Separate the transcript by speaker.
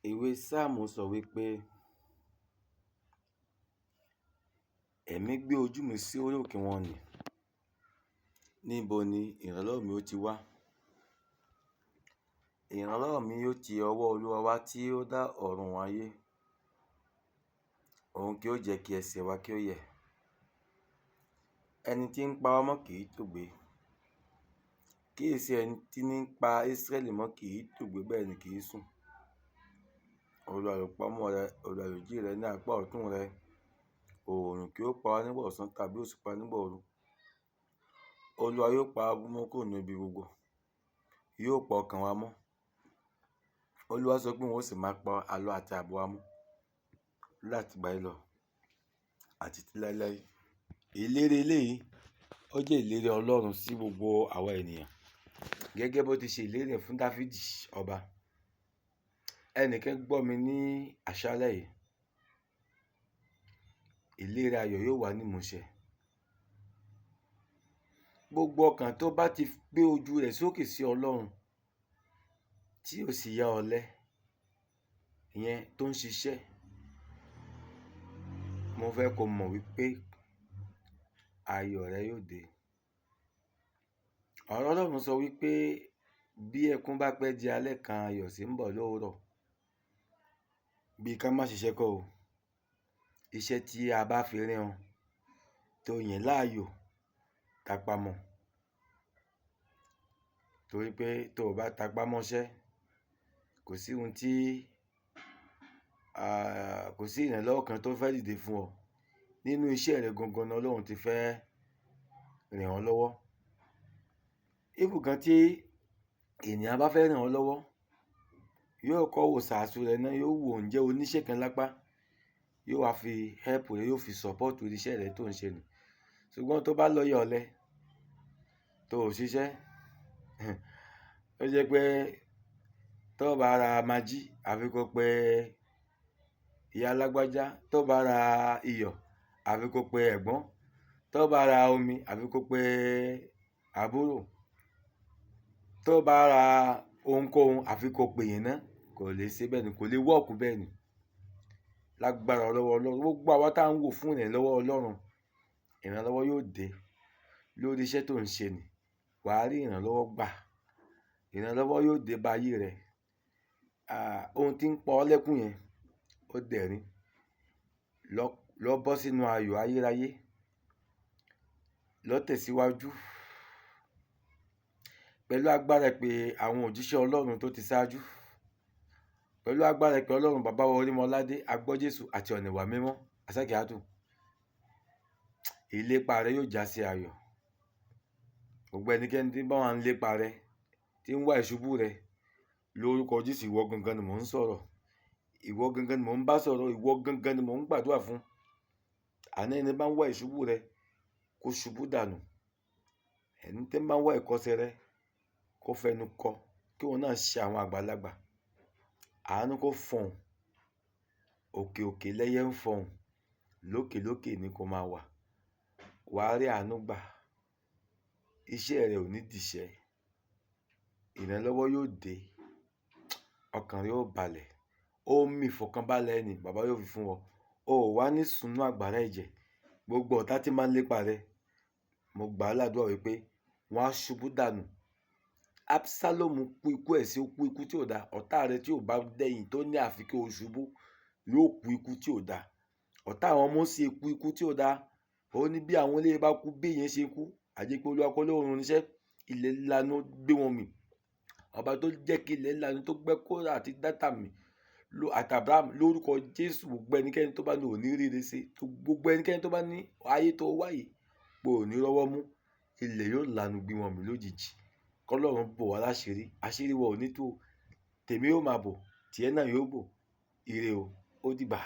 Speaker 1: Ìwé Sáàmù sọ wípé, Ẹ̀mí gbé ojú mi sí orí òkè wọn nì. Níbo ni ìrànlọ́wọ́ mi ó ti wá? Ìrànlọ́wọ́ mi yóò ti ọwọ́ Olúwa wá tí ó dá ọ̀run òun ayé. Òun kì ó jẹ́ kí ẹsẹ̀ wa kí ó yẹ̀. Ẹni tí ń pa wá mọ́ kì í tòògbé. Kíyèsí, ẹni tí ń pa Ísírẹ́lì mọ́ kì í tòògbé, bẹ́ẹ̀ ni kì í sùn. Olúwa yóò pamọ́ rẹ, Olúwa yóò jí rẹ ní apá ọ̀tún rẹ. Oòrùn kì ó pa ọ́ nígbà ọ̀sán tàbí òṣùpá nígbà òru. Olúwa yóò pa ọ́ mọ́ kúrò ní ibi gbogbo. Yóò pa ọkàn wa mọ́. Olúwa sọ pé òun ó sì máa pa àlọ àti àbọ̀ wa mọ́ láti ìgbà yìí lọ àti títí láéláé. Ìlérí eléyìí, ó jẹ́ ìlérí Ọlọ́run sí gbogbo àwa ènìyàn. Gẹ́gẹ́ bó ti ṣe ìlérí ẹ̀ fún Dáfídì ọba. Ẹnìkan gbọ́ mi ní àṣálẹ́ yìí. Ìlérí ayọ̀ yóò wà ní ìmúṣẹ. Gbogbo ọkàn tó bá ti gbé ojú rẹ̀ sókè sí Ọlọ́run tí ò sì ya ọ̀lẹ, ìyẹn tó ń ṣiṣẹ́, mo fẹ́ kó mọ̀ wípé ayọ̀ rẹ yóò dé. Ọ̀rọ̀ Ọlọ́run sọ wípé bí ẹkún bá pẹ́ di alẹ́ kan, ayọ̀ sì ń bọ̀ lówùúrọ̀. Bí ká má ṣiṣẹ́ kọ́ o. Iṣẹ́ tí a bá fi rán ọ, tó yàn láàyò, tapá mọ́. Torí pé tó o bá tapá mọ́ṣẹ́, kò sí ohun tí, kò sí ìrànlọ́wọ́ kan tó fẹ́ dìde fún ọ. Nínú iṣẹ́ rẹ gangan ni Ọlọ́run ti fẹ́ ràn ọ́ lọ́wọ́. Even gan tí ènìyàn bá fẹ́ ràn ọ́ lọ́wọ́, yóò kọ́ wo sàásù rẹ náà, yóò wò ǹjẹ́ oníṣẹ́ kan lápá, yóò wá fi help rẹ, yóò fi support iṣẹ́ rẹ tó ń ṣe nù. Ṣùgbọ́n tó bá lọ ya ọ̀lẹ, tó ò ṣiṣẹ́, ó jẹ́ pé tó bá ra magí, àbí kó pe ìyá alágbájá, tó bá ra iyọ̀, àbí kó pe ẹ̀gbọ́n, tó bá ra omi, àbí kó pe àbúrò, tó bá ra ohunkóhun, àfi kó pe èèyàn náà, kò lè ṣe bẹ́ẹ̀ ni, kò lè work bẹ́ẹ̀ ni. Lágbára lọ́wọ́ Ọlọ́run, gbogbo àwa tá ń wò fún ìrànlọ́wọ́ Ọlọ́run, ìrànlọ́wọ́ yóò dé lórí iṣẹ́ tó ń ṣe ni. Wà á rí ìrànlọ́wọ́ gbà. Ìrànlọ́wọ́ yóò dé bá ayé rẹ. Ohun tí ń pa ọ́ lẹ́kún yẹn, ó dẹ̀rín. Lọ, lọ bọ́ sínú ayọ̀ ayérayé. Lọ tẹ̀síwájú pẹ̀lú agbára ìpè àwọn òjíṣẹ́ Ọlọ́run tó ti ṣáájú. Pẹ̀lú agbára ìpè Ọlọ́run bàbá wa Orímọládé, Agbọ́jésù àti ọ̀nà ìwà mímọ́, Àsákìátù. Ìlépa rẹ yóò já sí ayọ̀. Gbogbo ẹnikẹ́ni tí bá wà ń lépa rẹ, tí ń wá ìṣubú rẹ, lórúkọ Jésù, ìwọ gangan ni mò ń sọ̀rọ̀. Ìwọ gangan ni mò ń bá sọ̀rọ̀. Ìwọ gangan ni mò ń gbàdúrà fún. Àní ẹni bá ń wá ìṣubú rẹ, kó ṣubú dànù. Ẹni tí ń bá ń wá ìkọsẹ̀ rẹ, kó fẹnu kọ, kí òun náà ṣe àwọn àgbàlagbà. Àánú kó fọhùn. Òkè òkè lẹ́yẹ ń fọhùn. Lókè lókè ni kó máa wà. Wà á rí àánú gbà. Iṣẹ́ rẹ ò ní dìṣẹ́. Ìrànlọ́wọ́ yóò dé. Ọkàn rẹ ó balẹ̀. Omi ìfọ̀kànbalẹ̀ ẹni bàbá yóò fi fún ọ. O ò wá ní sùnú àgbàrá ẹ̀jẹ̀. Gbogbo ọ̀tá tí máa ń lépa rẹ, mo gbà á ládùrá wípé wọ́n á ṣubú dànù. Absalom kú ikú ẹ̀sín, ó kú ikú tí ò da. Ọ̀tá rẹ tí ò bá dẹ̀yìn tó ní àfi kí o ṣubú, yóò kú ikú tí ò da. Ọ̀tá àwọn Mósè kú ikú tí ò da. Ó ní bí àwọn eléyìí bá kú bí èèyàn ṣe kú, àjẹ́ pé Olúwa kọ́ ló rán oníṣẹ́, ilẹ̀ lanu gbé wọn mì. Ọba tó jẹ́ kí ilẹ̀ lanu tó gbẹ́ Kórà àti Dátà mì àti Abraham lórúkọ Jésù, gbogbo ẹnikẹ́ni tó bá ní òní ríre ṣe, gbogbo ẹnikẹ́ni tó bá ní ayé tó wá yìí, pé òní rọ́wọ́ mú, ilẹ̀ yóò lanu gbé wọn mì lójijì. Kọ́lọ́run bò wá láṣìírí. Àṣírí wa ò ní tú o. Tèmi yóò máa bò, tìẹ náà yóò bò. Ire o, ó dìgbà.